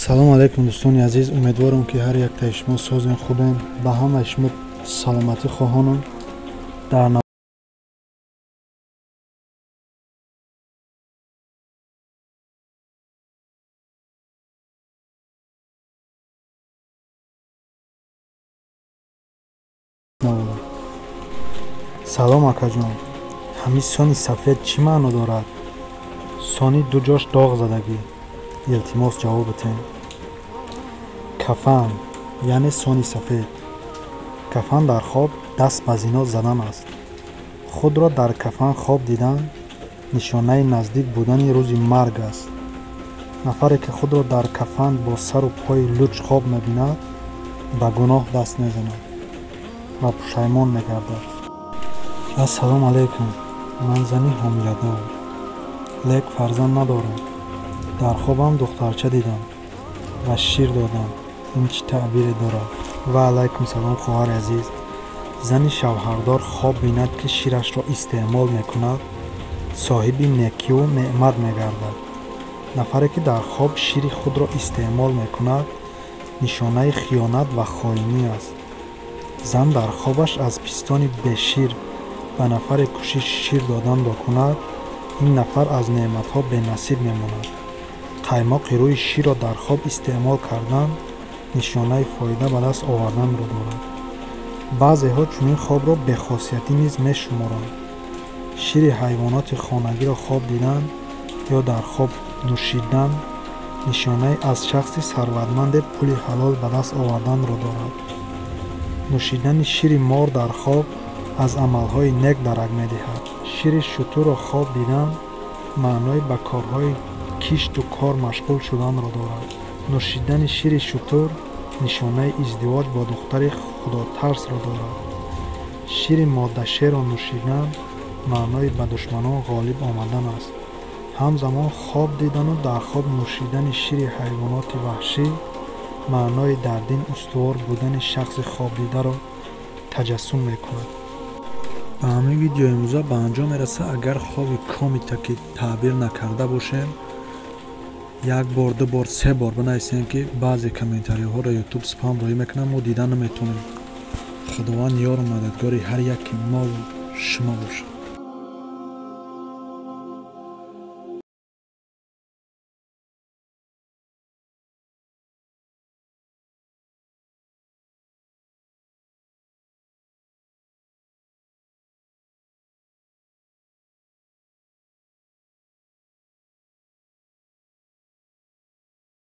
Салом алейкум, дӯстони азиз. Умедворам, ки ҳар яктаи шумо созен, хубен. Ба ҳамаи шумо саломатӣ хоҳонам. Дар Салом, акаҷон, ҳамин сони сафед чӣ маъно дорад? Сони ду ҷош доғ задагӣ. Илтимос, ҷавоб битем. Кафан, яъне сони сафед. Кафан дар хоб даст ба зино задан аст. Худро дар кафан хоб дидан нишонаи наздик будани рӯзи марг аст. Нафаре ки худро дар кафан бо сару пои луч хоб мебинад, ба гуноҳ даст мезанад ва пушаймон мегардад. Ассалому алайкум, ман зани ҳомиладор, лек фарзанд надорам. Дар хобам духтарча дидам ва шир додам. Ин чӣ таъбире дорад? Ва алайкум салом, хоҳари азиз. Зани шавҳардор хоб бинад, ки ширашро истеъмол мекунад, соҳиби некиву неъмат мегардад. Нафаре ки дар хоб шири худро истеъмол мекунад, нишонаи хиёнат ва хоинӣ аст. Зан дар хобаш аз пистони бешир ба нафаре кӯшиши шир доданро кунад, ин нафар аз неъматҳо бенасиб мемонад. Қаймоқи рӯи ширро дар хоб истеъмол кардан нишонаи фоида ба даст оварданро дорад. Баъзеҳо чунин хобро бехосиятӣ низ мешуморанд. Шири ҳайвоноти хонагиро хоб дидан ё дар хоб нӯшидан нишонаи аз шахси сарватманде пули ҳалол ба даст оварданро дорад. Нӯшидани шири мор дар хоб аз амалҳои нек дарак медиҳад. Шири шутурро хоб дидан маънои ба корҳои кишту кор машғул шуданро дорад. Нӯшидани шири шутур нишонаи издивоҷ бо духтари худотарсро дорад. Шири моддашерро нӯшидан маънои ба душманон ғолиб омадан аст. Ҳамзамон хоб дидану дар хоб нӯшидани шири ҳайвоноти ваҳшӣ маънои дар дин устувор будани шахси хобдидаро таҷассум мекунад. Ба ҳамин видео имрӯза ба анҷом мерасад. Агар хоби комита ки таъбир накарда бошем, як бор, ду бор, се бор бинависем, ки баъзе комментариҳоро Ютуб спам роӣ мекунад, мо дида наметонем. Худованд ёру мададгори ҳар яки мову шумо бошад.